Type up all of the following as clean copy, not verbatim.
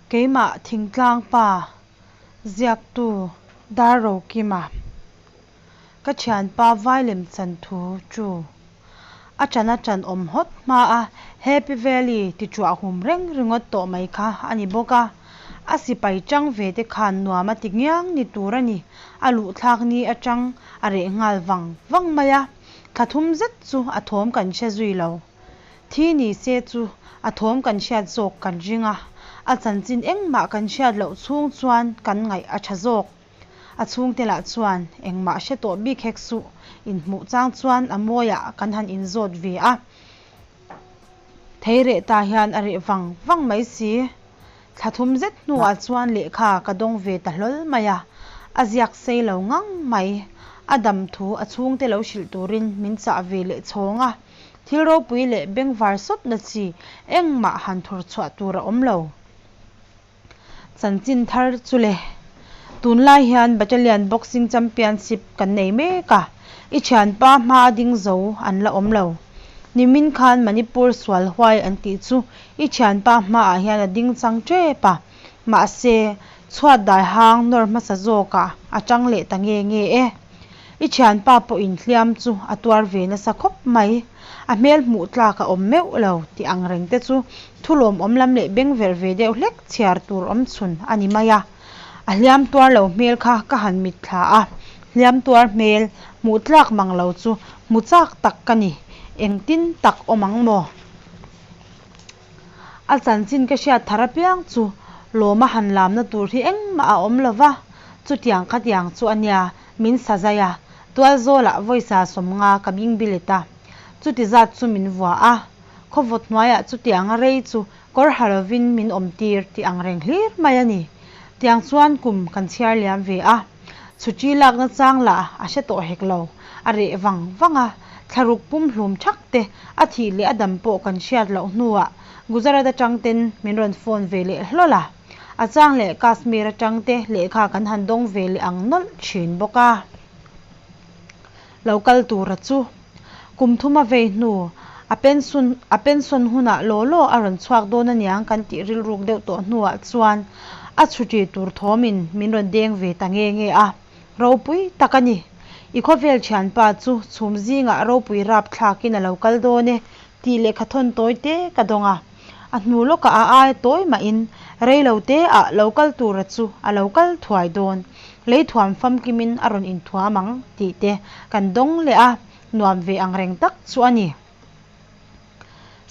Keimah thingtlang pa ziaktu Darrokima ka thianpa Vailem chanthu chu a chana chan awm hawt hma a Happy Valley ti chuah hum reng ringawt tawh mai kha a ni bawk a, a sipai chang ve te khan nuam a ti ngiang ni tur a ni, a luhthlak ni atang a reh nghal vang vang mai a, thla thum zet chu a thawm kan hre zui lo. Thi ni se chu a thawm kan hriat zawk kan ring a, a chanchin engmah kan hriat loh chhung chuan kan ngaih a tha zawk. A chhungte lah chuan engmah hre tawh bik hek suh, inhmuh chang chuan a mawiah kan han inzawt ve a. Thei reh ta hian a reh vang vang mai si. Thla thum zet hnuah chuan lehkha ka dawng ve ta hlawl mai a, a ziak sei lo ngang mai. A dam thu a chhungte lo hrilh turin min chah ve leh chhawng a. Thil ropui leh bengvar sawtna chi engmah han thur chhuah tur a awm lo. Chanchin thar chu le. Tunlai hian Battalion Boxing Championship kan nei mek a, i thianpa hma ding zo an la awm lo. Nimin khan Manipur sual huai an tih chu i thianpa hmaah hian a ding chang tep a, mahse chhuat dai hang nawr hmasa zawkah a tang leh ta nge nge e. I thianpa pawhin hliam chu a tuar ve nasa khawp mai. A hmel hmuh tlak a awm meuh lo tih ang reng te chu thu lawmawm lam leh beng verh ve deuh hlek chhiar tur awm chhun a ni mai a. A hliam tuar lo hmel kha ka han mitthla a, hliam tuar hmel hmuh tlak mang lo chu hmu chak tak ka ni, engtin tak awm ang maw? A chanchin ka hriat thar apiang chu lawma han lamna tur hi engmah a awm lo va, chutiang khatiang chu a nia min sa zai a, tualzawlah vawisa 50 ka bing bilet a, chuti zat chu min vua a, khawvawt hnuaiah chutianga rei chu kawr ha lovin min awmtir tih ang reng hlir mai a ni. Tiang chuan kum kan chhiar liam ve a, chhuṭi lakna chang lah a hre tawh hek lo, a reh vang vang a, thlaruk pumhlum thak te a thih leh a dam pawh kan hriat loh hnuah Gujarat atang ten min rawn phone ve leh hlawl a, a chang leh Kashmir atang te lehkha kan han dawng ve leh ang nawlh thin bawk a. Lo kal tura chu kum thum a vei hnu a pension a pension hunah law law a rawn chhuak dawn aniang kan tih rilruk deuh tawh hnuah chuan a chhuṭi tur thawmin min rawn deng ve ta nge nge a. Ropui tak a ni. I khawvel thianpa chu chhum zingah ropui rap thlakin a lo kal dawn e tih lehkha thawn tawi te ka dawng a. A hnu lawkah a aia tawi mahin rei lo te ah lo kal tura chu a lo kal thuai dawn. Lei thuam famkimin a rawn inthuam ang tih te kan dawng leh a, nuam ve ang reng tak chu a ni.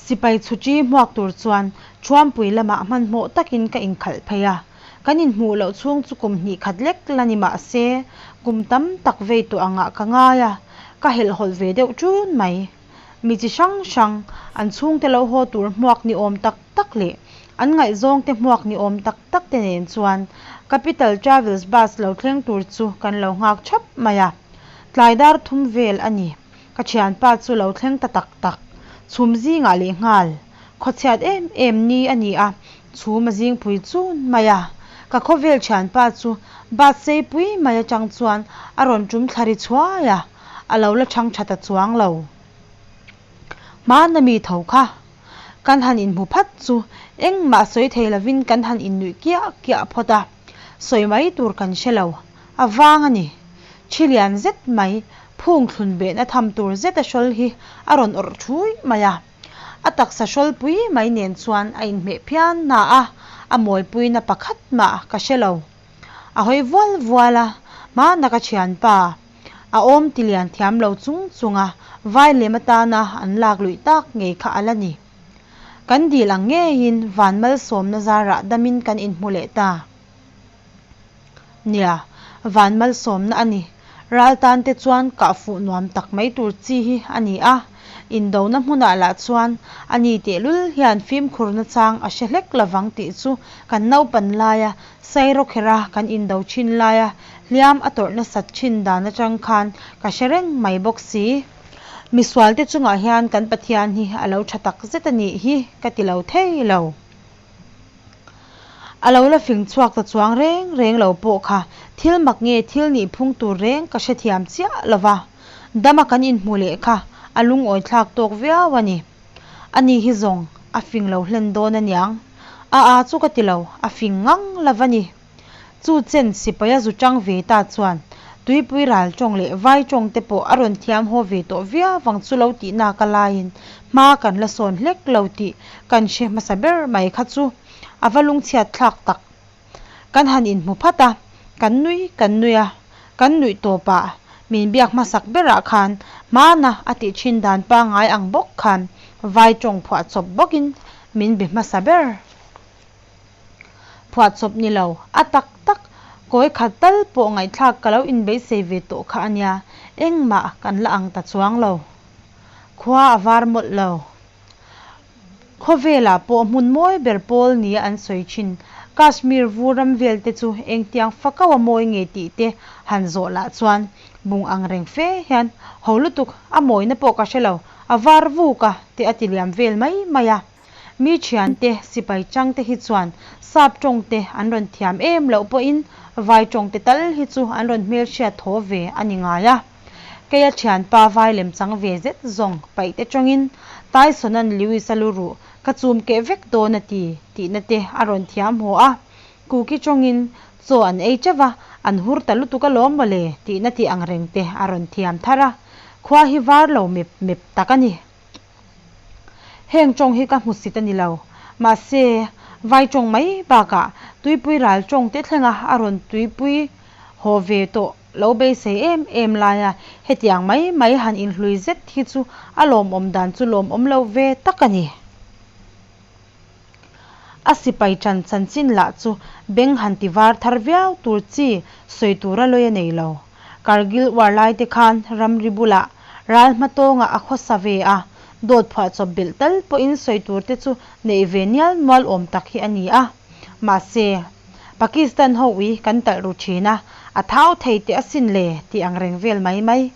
Sipai chhuṭi hmuak tur chuan Thuampui lamah hmanhmawh takin ka inkhalh phei a. Kan inhmuh loh chhung chu kum hnih khat lek la ni mah se, kum tam tak vei tawh angah ka ngai a, ka helhhawlh ve deuh ṭun mai. Mi chi hrang hrang, an chhungte lo haw tur hmuak ni awm tak tak leh an ngaihzawngte hmuak ni awm tak tak te nen chuan Capital Travels bus lo thleng tur chu kan lo nghak ṭhap mai a. Tlai dar thum vel a ni. Ka thianpa chu lo thleng ta tak tak, chhum zingah leh nghal. Khawchhiat em em ni a ni a, chhum a zingpui chun mai a. Ka khawvel thianpa chu bus seipui mai atang chuan a rawn tum thla ri chhuai a, a lo la chhang tha ta chuang lo. Hmana mi tho kha kan han inhmu phat chu engmah sawi thei lovin kan han innuih kiah kiah phawt a, sawi mai tur kan hre lo. A vang a ni. Thi lian zet mai, phung thlun behna tham tur zeta hrawl hi a rawn awrh thui mai a. A taksa hrawlpui mai nen chuan a inhmeh phian na a, a mawipuina pakhat mah ka hre lo. A hawi vual vual a, hmana ka thianpa, a awm ti lian thiam lo chung chunga vai lem atana an lak luih tak ngei kha a la ni. Kan dil ang ngeiin van malsawmna zarah damin kan inhmu leh ta. Nia, van malsawmna a ni. Ral tan te chuan kah fuh nuam tak mai tur chi hi a ni a. Indona hmunah lah chuan a ni tehlul hian fimkhur nachang a hre hlek lovang tih chu kan naupan laia Sairawkhera kan indo thin laia hliam a tawrh nasat thin dan atang khan ka hre reng mai bawk si. Misualte chungah hian kan Pathian hi a lo tha tak zet a nih hi ka ti lo thei lo. A lo la fing chhuak ta chuang reng reng lo pawh kha thil mak nge thil nih phung tur reng ka hrethiam chiah lo va, dama kan inhmu leh kha a lungawi thlak tawk viau a ni. Ani hi zawng a fing lo hlen dawn aniang. A â chu ka ti lo, a fing ngang lo va ni. Chu chen sipaia zu chang ve ta chuan tuipui ral tawng leh vai tawng te pawh a rawn thiam haw ve tawh viau vang chu lo tih nak a laiin hma kan la sawn hlek lo tih kan hre hmasa ber mai kha chu a va lungchhiat thlak tak. Kan han inhmu phat a, kan nui kan nui a, kan nuih tawpah min biak hmasak berah khan hmana a tih thin dan pangngai ang bawk khan vai tawng phuahchawp bawkin min be hmasa ber. Phuahchawp ni lo, a tak tak, kawi khat tal pawh ngaihthlak ka lo inbeisei ve tawh kha a nia, engmah kan la ang ta chuang lo. Khua a var mawlh lo. Khawvelah pawh hmun mawi ber pawl nia an sawi thin. Kashmir vur ram vel te chu engtiang fakau a mawi nge tih te han zawh lah chuan bung ang reng fe hian ho lutuk a mawina pawh ka hre lo, a var vuk a te a ti liam vel mai mai a. Mi thiante sipai chang te hi chuan sap tawng te an rawn thiam em loh pawhin vai tawng te tal hi chu an rawn hmelhriat thaw ve a ni ngai a. Keia thianpa vai lem chang ve zet zawng paih te tawngin Tyson-a'n Lewis-a lu ruh ka chum keh vek dawn a ti tihna te a rawn thiam haw a. Kuki tawngin chaw an ei teuh va, an hur ta lutuk alawm mawle tihna tih ang reng te a rawn thiam thar a. Khua hi var lo mep mep tak a ni. Heng tawng hi ka hmusit a ni lo. Mahse, vai tawng mai bakah tuipui ral tawng te thlenga a rawn tuipui haw ve tawh lo beisei em em laia hetiang mai mai han inhlui zet hi chu a lawmawm dan chu lawmawm lo ve tak a ni. A sipai ṭan chanchin lah chu beng han ti var thar viau tur chi sawi tura lawi a nei lo. Kargil war lai te khan ramri bulah ral hmatawngah a khawsa ve a, dawt phuahchawp belh tal pawhin sawi tur te chu neih ve nial nual awm tak hi a ni a. Mahse, Pakistan ho ui kan talh ru thin a, a thau thei teh asin le tih ang reng vel mai mai.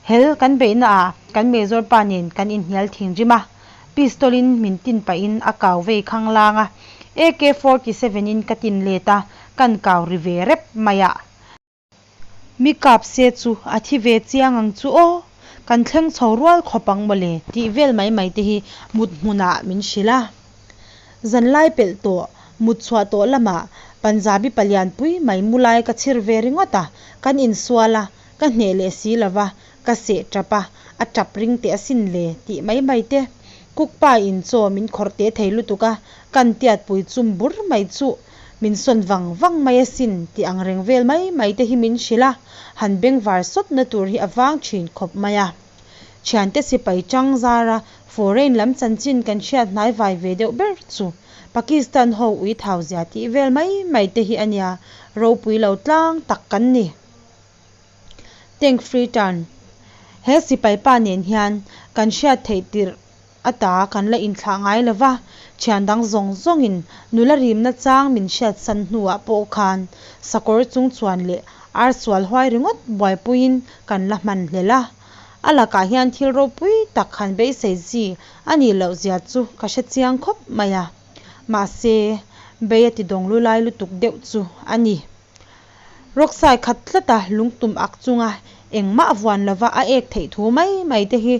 Hel kan beihna ah kan Major pa nen kan inhnial thinrim a, Pistol in min tin pahin a kau vei khanglang a, AK 47 in ka tin let a, kan kau ri ve rep mai a. Mi kap se chu a thi ve chiang ang chu aw, kan thleng chho rual khawp ang mawle tih vel mai mai te hi mut hmunah min hrilh a. Zanlai pelh tawh, mut chhuah tawh lamah Punjabi palian pui mai mu lai ka chhir ve ringawt a, kan insual a, ka hneh leh si lova, ka seh tap a, a tap ring teh asin le tih mai mai te. Cook pa in chaw min khawrh teh thei lutuk a, kan tiatpui chum bur mai chuh. Min sawn vang vang mai asin tih ang reng vel mai mai te hi min hrilh a, han bengvar sawtna tur hi a vang thin khawp mai a. Thiante sipai chang zara foreign lam chanchin kan hriat hnai vai ve deuh ber chu Pakistan ho ui thau zia tih vel mai mai te hi a nia, ropui lo tlang tak kan ni. Tank free turn He sipai pa nen hian kan hriat theih tirh ata kan la inthlah ngai lo va, thian dang zawng zawngin nula rimna chang min hriatsan hnuah pawh khan sakawr chung chuan leh ar sual huai ringawt buaipuiin kan la hman hlel a. A lakah hian thil ropui tak han beisei chi a nih loh zia chu ka hre chiang khawp mai a. Mahse, bei a ti dawng lulai lutuk deuh chu a ni. Rawksai khat tlata lungtum ak chunga engmah vuan lova a ek theih thu mai mai te hi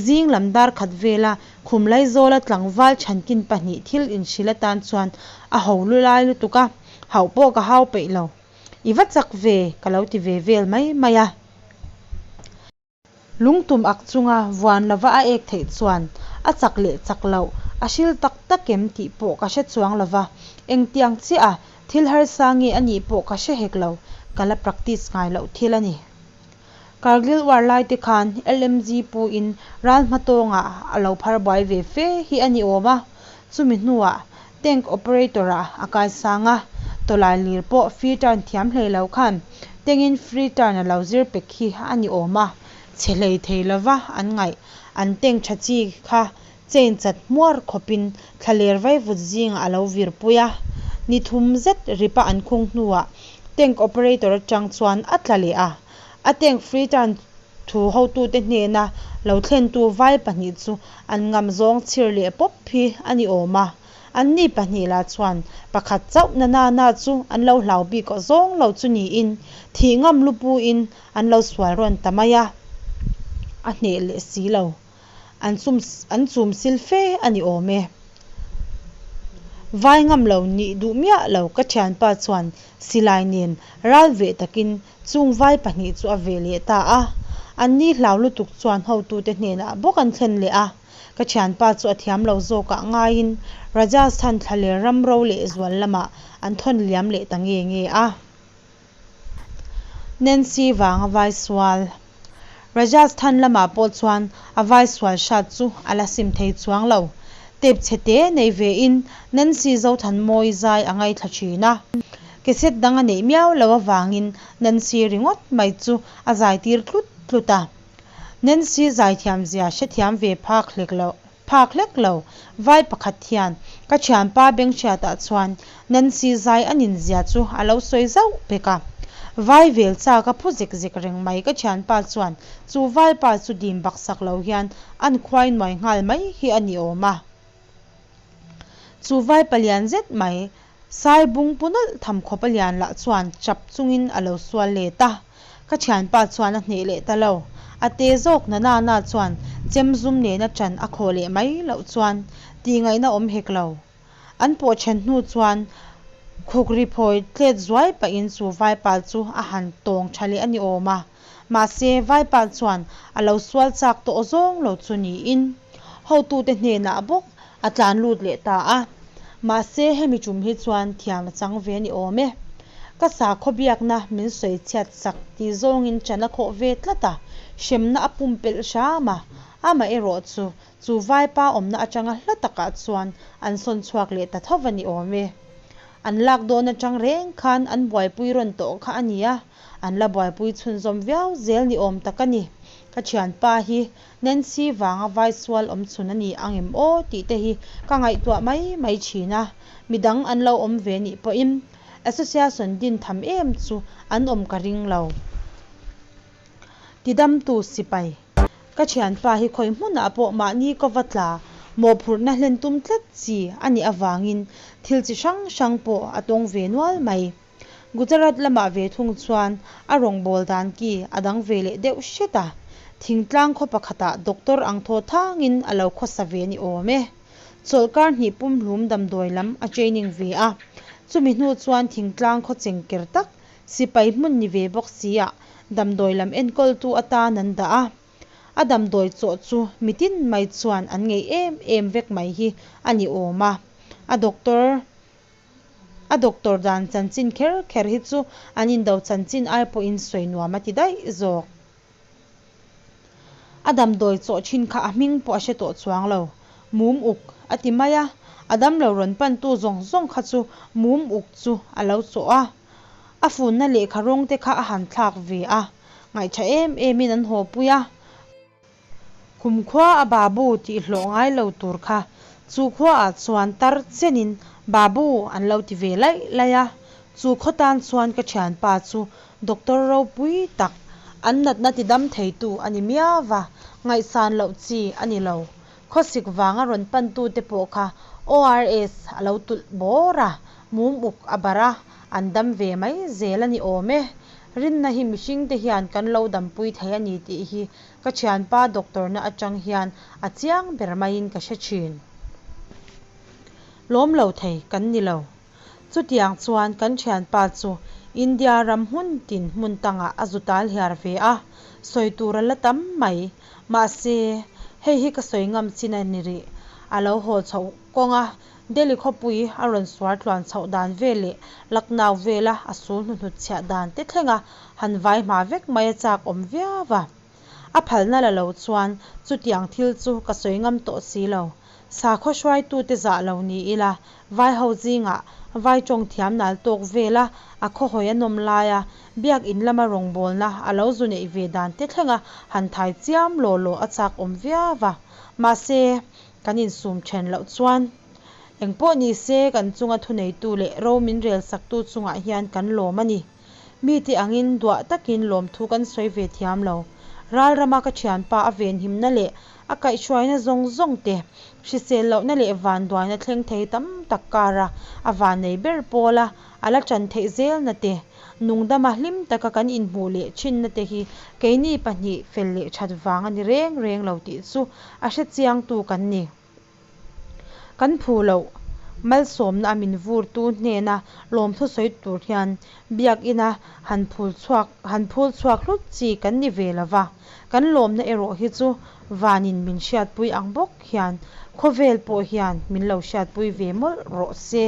zing lam dar khat vela khum Laizawla tlangval chhankin pahnih thil inhrilh atan chuan a ho lu lai lutuk a, hauh pawh ka hau peih lo. I va chak ve ka lo ti ve vel mai mai a. Lungtum ak chunga vuan lova a ek theih chuan a chak leh chak loh a hril tak tak em tih pawh ka hre chuang lova, engtiang chiah a thil harsa nge a nih pawh ka hre hek lo, ka la practice ngai loh thil a ni. Kargil war lai te khan LMG pu in ral hmatawngah a lo phar buai ve fe hi a ni awm a, chumi hnuah Tank operator ah a kaisang a, tawlai lir pawh free turn thiam hlei lo khan tengin free turn a lo zir pek hi a ni awm a, chhe hlei thei lova an ngaih an tank tha chi kha chain chat hmuar khawpin thlaler vaivut zingah a lo vir pui a, ni thum zet rip a an khung hnuah tank operator atang chuan a tla leh a, a tank free turn thu hotute hnena lo thlentu vai pahnih chu an ngam zawng chhir leh pawp hi a ni awm a. Anni pahnih lah chuan pakhat chauh na na na chu an lo hlau bik aw zawng lo chu niin thih ngam lu puin an lo sual rawn ta mai a, a hneh leh si lo. An chum an chum sil fe a ni awm e. Vai ngam lo nih duh miah lo ka thianpa chuan silai nen ral veh takin chung vai pahnih chu a veh leh ta a. Anni hlau lutuk chuan hotute hnenah bawk an thlen leh a. Ka thianpa chu a thiam lo zawkah ngaiin Rajasthan thlaler ram ro leh zual lamah an thawn liam leh ta nge nge a. Nancy vanga vai sual. Rajasthan lamah pawh chuan a vai sual hrat chu a la sim thei chuang lo. Tep chhe te nei ve in Nancy Zothanmawii zai a ngaithla thin a. Cassette dang a neih miau loh avangin Nancy ringawt mai chu a zai tir tlut tlut a. Nancy zaithiam zia hrethiam ve phak hlek lo phak hlek lo vai pakhat hian ka thianpa Benghriatah chuan Nancy zai a nin zia chu a lo sawi zauh pek a. Vai vel chak a phu zek zek reng mai ka thianpa chuan chu vaipa chu dim baksak lo hian an khuai nuai nghal mai hi a ni awm a. Chu vai palian zet mai Sai bung pu nawlh tham khawp a lian lah chuan chap chungin a lo sual let a. Ka thianpa chuan a hneh leh ta lo. A te zawk na na na chuan chem zum nena ṭan a khawh leh mai loh chuan tihngaihna awm hek lo. An pawh then hnu chuan khuk ri phawi tlet zuai pahin chu vaipa chu a han tawng tha leh a ni awm a. Mahse, vaipa chuan a lo sual chak tawh zawng lo chu niin hotute hnenah bawk a tlan lut leh ta a. Mahse, hemi tum hi chuan thiam a chang ve a ni awm e. Ka sakhaw biakna min sawi chhiat sak ti zawngin ṭan a khawh ve tlat a, hremna a pumpelh hram a. Amaherawh chu, chu vaipa awmna atanga hla takah chuan an sawn chhuak leh ta tho va ni awm e. An lak dawn atang reng khan an buaipui rawn tawh kha a ni a, an la buaipui chhunzawm viau zel ni awm tak a ni. Ka thianpa hi Nancy vanga vai sual awm chhun a ni ang em aw tih te hi ka ngaihtuah mai mai thin a, midang an lo awm ve nih pawhin Association din tham em chu an awm ka ring lo. Tidamtu sipai. Ka thianpa hi khawi hmunah pawh mahni ka va tla, mawhphurhna hlen tum tlat chi a nih avangin thil chi hrang hrang pawh a tawng ve nual mai. Gujarat lamah ve thung chuan a rawngbâwl dan ki a dang ve leh deuh hret a, thingtlang khaw pakhatah doctor ang thaw thangin a lo khawsa ve ni awm e. Chawlhkar hnih pumhlum damdawi lam a training ve a, chumi hnu chuan thingtlang khaw chengker tak sipai hmun ni ve bawk sia damdawi lam enkawltu atan an dah a. A damdawi chawh chu mitin mai chuan an ngei em em vek mai hi a ni awm a, a doctor A doctor dan chanchin kher kher hi chu an indo chanchin ai pawhin sawi nuam a ti daih zawk. A damdawi chawh thin kha a hming pawh a hre tawh chuang lo. Mum uk a ti mai a, a damlo rawn pantu zawng zawng kha chu mum uk chu a lo chawh a. A funna lehkha rawng te kha a han thlak ve a, ngaihṭha em emin an haw pui a. Kumkhua a Babu tih hlawh ngai lo tur kha chu khuaah chuan tar chenin Babu an lo ti ve laih laih a, chu khaw tan chuan ka thianpa chu Doctor ropui tak, an natna ti dam theitu a ni miau va, ngaihsan loh chi a ni lo. Khawsik vanga rawn pantute pawh kha ORS a lo tulh bawr a, mum uk a barh a, an dam ve mai zel a ni awm e. Rinna hi mihringte hian kan lo dampui thei a ni tih hi ka thianpa doctor na atang hian a chiang ber maiin ka hre thin. Lawm lo thei kan ni lo. Chutiang chuan kan thianpa chu India ram hmun tin hmun tangah a zu tal hiar ve a, sawi tur a la tam mai. Mahse, hei hi ka sawi ngam chin a ni rih. A lo haw chhoh kawng a, Delhi khawpui a rawn suar tluan chhoh dan vel leh Lucknow vela a sul hnuhnut chhiah dan te thlenga han vai hma vek mai a chak awm viau a. A phalna la lo chuan chutiang thil chu ka sawi ngam tawh si lo. Sakhaw hruaitute zah lo ni ila, vai ho zingah vai tawng thiam nal tawk vela a khawhawi a nawm laia biak in lama rawngbawlna a lo zu neih ve dan te thlenga han thai chiam law law a chak awm viau a. Mahse, kan insum then loh chuan engpawh ni se kan chunga thuneitu leh ro min rel saktu chungah hian kan lawm a ni. Mite angin duah takin lawmthu kan sawi ve thiam lo. Ral rama ka thianpa a venhimna leh a kaihhruaina zawng zawng te, hrisel lohna leh vanduaina thleng thei tam tak kara a vannei ber pawla a la tan theih zelna te, nungdama hlim taka kan inhmuh leh thinna te hi keini pahnih fel leh that vang a ni reng reng lo tih chu a hrechiangtu kan ni. Kan phu loh Malsawmna a min vurtu hnena lawmthu sawi tur hian Biak Ina han phul chhuak han phul chhuak hlut chi kan ni ve lova. Kan lawmna erawh hi chu vanin min hriatpui ang bawk hian khawvel pawh hian min lo hriatpui ve mawlh rawh se.